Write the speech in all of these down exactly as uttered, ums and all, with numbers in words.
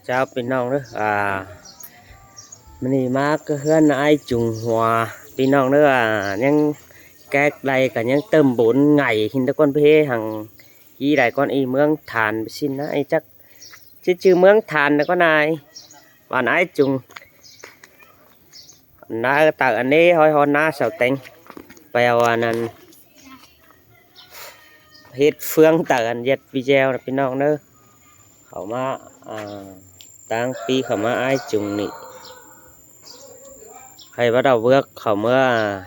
Chảu ꞌpi ꞌnọng ꞌnớ, à, ꞌmự ꞌnị ꞌmá ꞌcọ ꞌhướn ải Chung Hua ꞌpi ꞌnọng ꞌnớ, à, ꞌnhắng kẹc đảy ꞌcọ ꞌnhắng tơm bôn ngảy ꞌhịn ta ꞌcốn ꞌpưa ꞌhế hăng ꞌchí đảy ꞌcốn ꞌi ꞌmướng Than ꞌpưa ꞌsịn ꞌná, ꞌi chắc ꞌchí ꞌchư ꞌmướng Than ꞌnớ ꞌcốn ải, bản ải Chung. ꞌNá tảu ăn ꞌnị ꞌhọi ꞌhọn ꞌná sau teng. Pay ăn ꞌnặn ꞌhịt ꞌphướng tảu ăn ꞌdệt video ꞌnớ ꞌpi ꞌnọng ꞌnớ. Khảu ꞌmá, à, ꞌtáng ꞌpi khảu ꞌmá ải Chung ꞌnị. Hay bắt đầu bước khảu ꞌmá, à,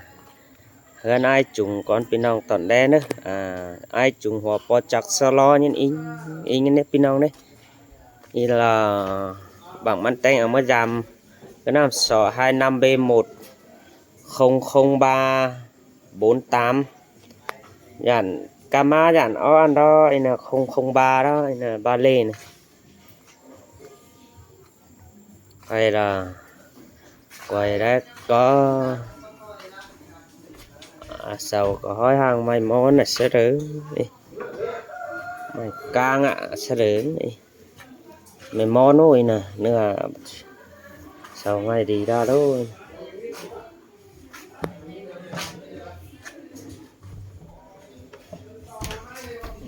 ꞌhướn ải Chung ꞌcốn ꞌpi ꞌnọng tỏn đé ꞌnớ. À, ải Chung Hua ꞌpo chắc sa lo ꞌnhính inh, inh ꞌnớ ꞌpi ꞌnọng ꞌnớ. ꞌI ꞌlạ bảng ꞌmắn teng au ꞌmá dăm ꞌcọ ꞌnặm so hai năm B một không không ba bốn tám. Dản cá ꞌmá dản ók ăn đó, ꞌi ꞌnớ không không ba đó, ꞌi ꞌnớ ba lê ꞌnớ. Hay là quay đấy có, à, sau có hỏi hàng may món này sẽ đến. May cang ạ, sẽ đến. May món ôi nè, nữa sau may đi ra thôi.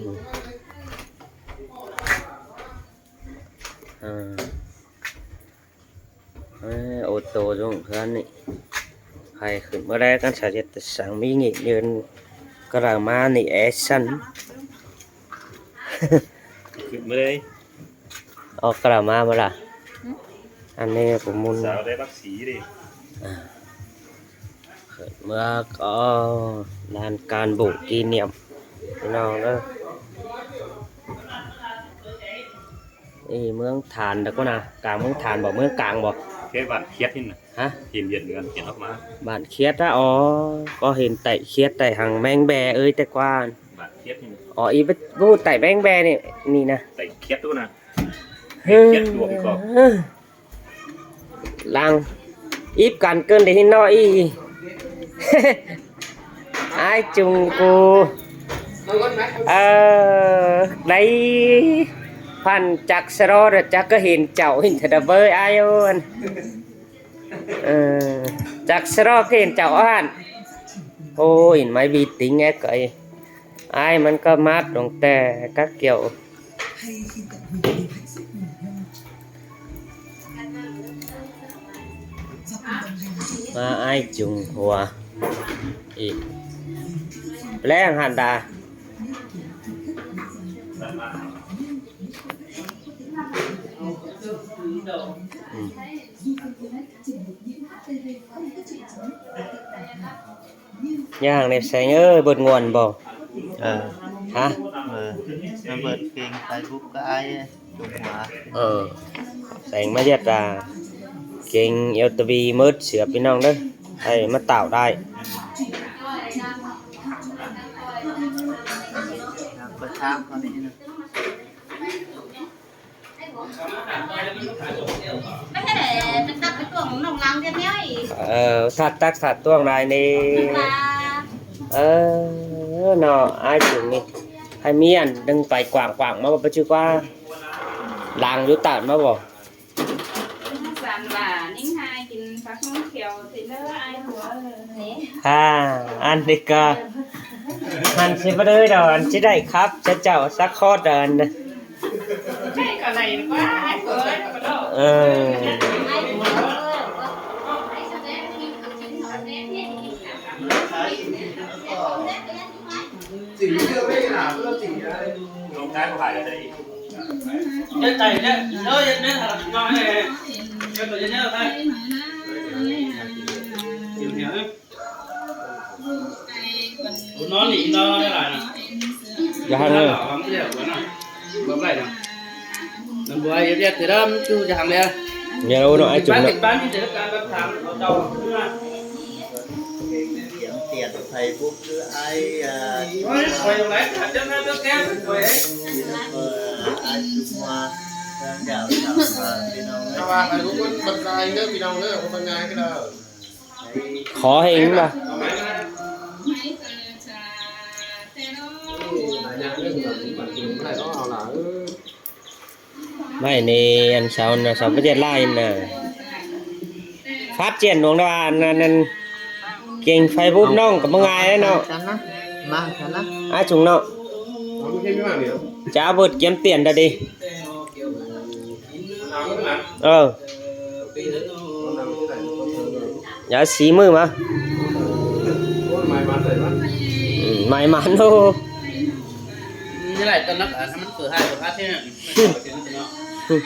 Ừ. À. Ơ, ô tô dống ꞌhướn ꞌnị. Hay khửn ꞌmá đé căn sa ꞌdệt ta sáng ꞌmí ꞌnị ꞌnhơn ꞌcọ đaư ꞌmá ꞌnị é săn. Khửn ꞌmá đé. Ơ, ꞌcọ đaư ꞌmá ꞌmá đa. Ăn ꞌnị phủ ꞌmun. Sao đây bác sĩ đi. À. Khửn ꞌmá ꞌcọ lán cán bộ kỷ niệm ꞌpi ꞌnọng ꞌnớ. ꞌI ꞌmướng Than đó ꞌcốn à, cang ꞌmướng Than báu, ꞌmướng cang báu? Cái bản Khiết hin nè. Hả? Hiện hiện gần Khiết ốc má. Bản Khiết á, ơ, ꞌcọ hên tảy Khiết tảy hăng ꞌmeng be ơi tảy ꞌquá. Bản Khiết hin. Ơ, ꞌi báu, báu tảy ꞌmeng be ꞌnị, ꞌnị nè. Tảy Khiết ꞌcốn à. Hư. Khiết luộc đi con. Lăng. Íp căn ꞌcơn đảy hin ꞌnọ ꞌi. Ải Chung ꞌcọ. Ơ, đảy. Phăn chắc sa ꞌló đa chắc ꞌcọ hên chảu hên thật là bơi ải ơn. Ơ, chắc sa ꞌló ꞌcọ hên chảu ꞌo hẳn. Ôi, máy vi tính é cơi. Ải ꞌmắn ꞌcọ mát đong ꞌtẹ các kiểu. Ải Chung Hua. Ê. Lé hẳn đa. Ừ. Nhà hàng này sáng ơi, bớt nguồn báu? Ờ. Hả? Ờ. Nó bớt kênh Facebook của ai ấy, Trung Hóa. Ờ. Sáng ꞌmá ꞌdệt à, kênh YouTube mớt sửa ꞌpi ꞌnọng ꞌnớ. Hay ꞌmá tảo đảy. Bớt tháng con đi nữa. Ờ, thắt tắc thắt tuông đai ꞌnị. Ơ, ꞌnọ, ải Chung ꞌnị. Hay ꞌmí ăn đương pay quảng quảng ꞌmá báu ꞌchư ꞌquá. Lăng dú tản ꞌmá báu. Ha, ăn đi cơ. Ăn ꞌchí báu đơi đo, ăn ꞌchí đảy khắp, ꞌchớ chảu sắc khót đo ăn. Ờ. Nó nỉ nó đây là nè. Dạ, hăng ơi. Bấm lại nè. Nó bùa yếp yếp thế đó, chứ hăng đây. Nhà đâu nó ai chụp nó. Bán thì bán thì bán tháng đầu. Kiếm tiền Facebook cứ ai, à, ôi, khỏi lấy, khỏi lấy, khỏi lấy. Ai chụp mà, đang đảo đảo mà, thì nó. Các bạn hãy bấm bật like nữa, video nữa, bật like cái nào. Khó hình mà. Mai ꞌnị ăn sau ꞌnạ, sau ꞌpá ꞌdệt lai ꞌnạ. Phát triển uống đó ăn ăn ăn. Kiêng Facebook ꞌnọng ꞌcọ ꞌmá ꞌngai ꞌnớ ꞌnớ. Chắn lắm. Mang chắn lắm. Ai chúng nó. Chả bớt kiếm tiền ra đi. Ờ. Giá xí mư mà. Ừ, may mắn thôi. Như này tao nắp ăn ăn khử hai khử phát thế này. Ừ.